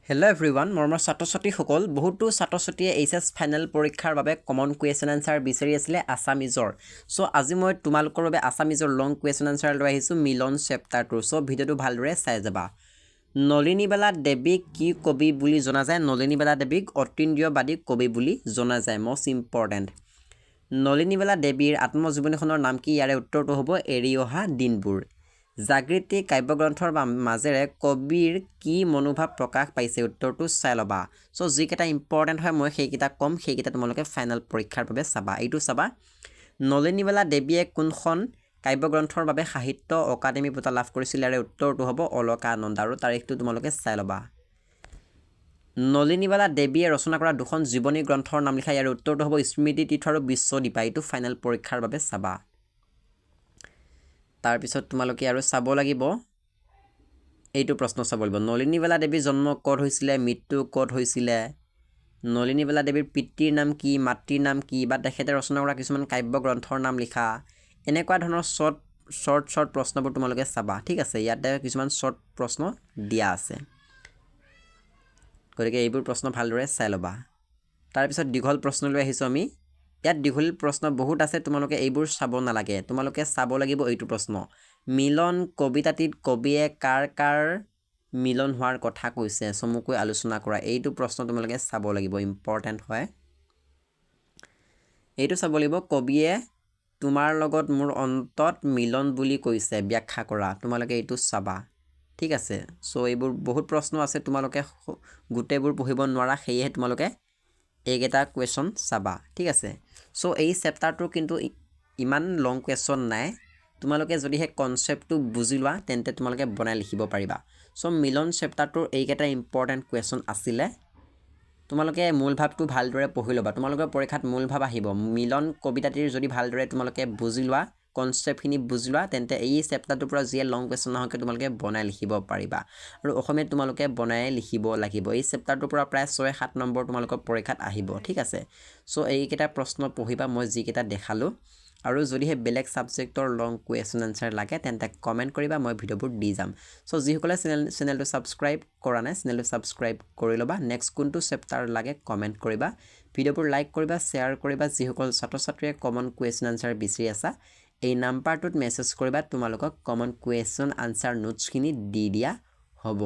Hello' everyone, মৰমৰ ছাত্ৰ ছাত্ৰীসকল। বহুতো ছাত্ৰ ছাত্ৰীয়ে এইচএছ ফাইনেল পৰীক্ষাৰ বাবে কমন কুৱেশ্যন এনচাৰ বিচাৰি আছিলে আছামিজৰ। চ' আজি মই তোমালোকৰ বাবে আছামিজৰ লং কুৱেশ্যন এনচাৰ লৈ আহিছোঁ মিলন চেপ্টাৰটোৰ। চ' ভিডিঅ'টো ভালদৰে চাই যাবা। নলিনীবালা দেৱীক কি কবি বুলি জনা যায়? নলিনীবালা দেৱীক অতীন্দ্ৰিয়বাদী কবি বুলি জনা যায়। Most important. Nalinibala দেৱীৰ আত্মজীৱনীখনৰ নাম কি? ইয়াৰে উত্তৰটো হ'ব এৰি অহা দিনবোৰ। জাগৃতি কাব্যগ্ৰন্থৰ মাজেৰে কবিৰ কি মনোভাৱ প্ৰকাশ পাইছে? উত্তৰটো চাই ল'বা। চ' যিকেইটা ইম্পৰ্টেণ্ট হয়, মই সেইকেইটা ক'ম। সেইকেইটা তোমালোকে ফাইনেল পৰীক্ষাৰ বাবে চাবা। এইটো চাবা। নলিনীবালা দেৱীয়ে কোনখন কাব্যগ্ৰন্থৰ বাবে সাহিত্য অকাডেমি বঁটা লাভ কৰিছিল? ইয়াৰে উত্তৰটো হ'ব অলকানন্দা আৰু তাৰিখটো তোমালোকে চাই ল'বা। নলিনীবালা দেৱীয়ে ৰচনা কৰা দুখন জীৱনী গ্ৰন্থৰ নাম লিখা। ইয়াৰ উত্তৰটো হ'ব স্মৃতি তীৰ্থ আৰু বিশ্বদীপা। এইটো ফাইনেল পৰীক্ষাৰ বাবে চাবা। তাৰপিছত তোমালোকে আৰু চাব লাগিব, এইটো প্ৰশ্ন চাব লাগিব। নলিনীবালা দেৱীৰ জন্ম ক'ত হৈছিলে? মৃত্যু ক'ত হৈছিলে? নলিনীবালা দেৱীৰ পিতৃৰ নাম কি? মাতৃৰ নাম কি? বা তেখেতে ৰচনা কৰা কিছুমান কাব্য গ্ৰন্থৰ নাম লিখা। এনেকুৱা ধৰণৰ শ্বৰ্ট শ্বৰ্ট শ্বৰ্ট প্ৰশ্নবোৰ তোমালোকে চাবা, ঠিক আছে? ইয়াতে কিছুমান শ্বৰ্ট প্ৰশ্ন দিয়া আছে, গতিকে এইবোৰ প্ৰশ্ন ভালদৰে চাই ল'বা। তাৰপিছত দীঘল প্ৰশ্নলৈ আহিছোঁ আমি। ইয়াত দীঘল প্ৰশ্ন বহুত আছে, তোমালোকে এইবোৰ চাব নালাগে। তোমালোকে চাব লাগিব এইটো প্ৰশ্ন। মিলন কবিতাটিত কবিয়ে কাৰ কাৰ মিলন হোৱাৰ কথা কৈছে, চমুকৈ আলোচনা কৰা। এইটো প্ৰশ্ন তোমালোকে চাব লাগিব, ইম্পৰ্টেণ্ট হয়। এইটো চাব লাগিব, কবিয়ে তোমাৰ লগত মোৰ অন্তত মিলন বুলি কৈছে, ব্যাখ্যা কৰা। তোমালোকে এইটো চাবা, ঠিক আছে? চ' এইবোৰ বহুত প্ৰশ্ন আছে, তোমালোকে গোটেইবোৰ পঢ়িব নোৱাৰা, সেয়েহে তোমালোকে এইকেইটা কুৱেশ্যন চাবা, ঠিক আছে? চ' এই চেপ্টাৰটোৰ কিন্তু ইমান লং কুৱেশ্যন নাই। তোমালোকে যদিহে কনচেপ্টটো বুজি লোৱা, তেন্তে তোমালোকে বনাই লিখিব পাৰিবা। চ' মিলন চেপ্টাৰটোৰ এইকেইটা ইম্পৰ্টেণ্ট কুৱেশ্যন আছিলে। তোমালোকে মূল ভাৱটো ভালদৰে পঢ়ি ল'বা। তোমালোকৰ পৰীক্ষাত মূল ভাৱ আহিব। মিলন কবিতাটিৰ যদি ভালদৰে তোমালোকে বুজি লোৱা, কনচেপ্টখিনি বুজি লোৱা, তেন্তে এই চেপ্টাৰটোৰ পৰা যিয়ে লং কুৱেশ্যন নাহক, তোমালোকে বনাই লিখিব পাৰিবা। আৰু অসমীয়াত তোমালোকে বনাই লিখিব লাগিব। এই চেপ্টাৰটোৰ পৰা প্ৰায় 6-7 নম্বৰ তোমালোকৰ পৰীক্ষাত আহিব, ঠিক আছে? চ' এইকেইটা প্ৰশ্ন পঢ়িবা, মই যিকেইটা দেখালোঁ। আৰু যদিহে বেলেগ ছাবজেক্টৰ লং কুৱেশ্যন এনচাৰ লাগে, তেন্তে কমেণ্ট কৰিবা, মই ভিডিঅ'বোৰ দি যাম। চ' যিসকলে চেনেলটো ছাবস্ক্ৰাইব কৰা নাই, চেনেলটো ছাবস্ক্ৰাইব কৰি ল'বা। নেক্সট কোনটো চেপ্টাৰ লাগে, কমেণ্ট কৰিবা। ভিডিঅ'বোৰ লাইক কৰিবা, শ্বেয়াৰ কৰিবা। যিসকল ছাত্ৰ ছাত্ৰীয়ে কমন কুৱেশ্যন আনচাৰ বিচাৰি আছা, এই নাম্বাৰটোত মেছেজ কৰিবা, তোমালোকক কমন কুৱেশ্যন আনচাৰ নোটছখিনি দি দিয়া হ'ব।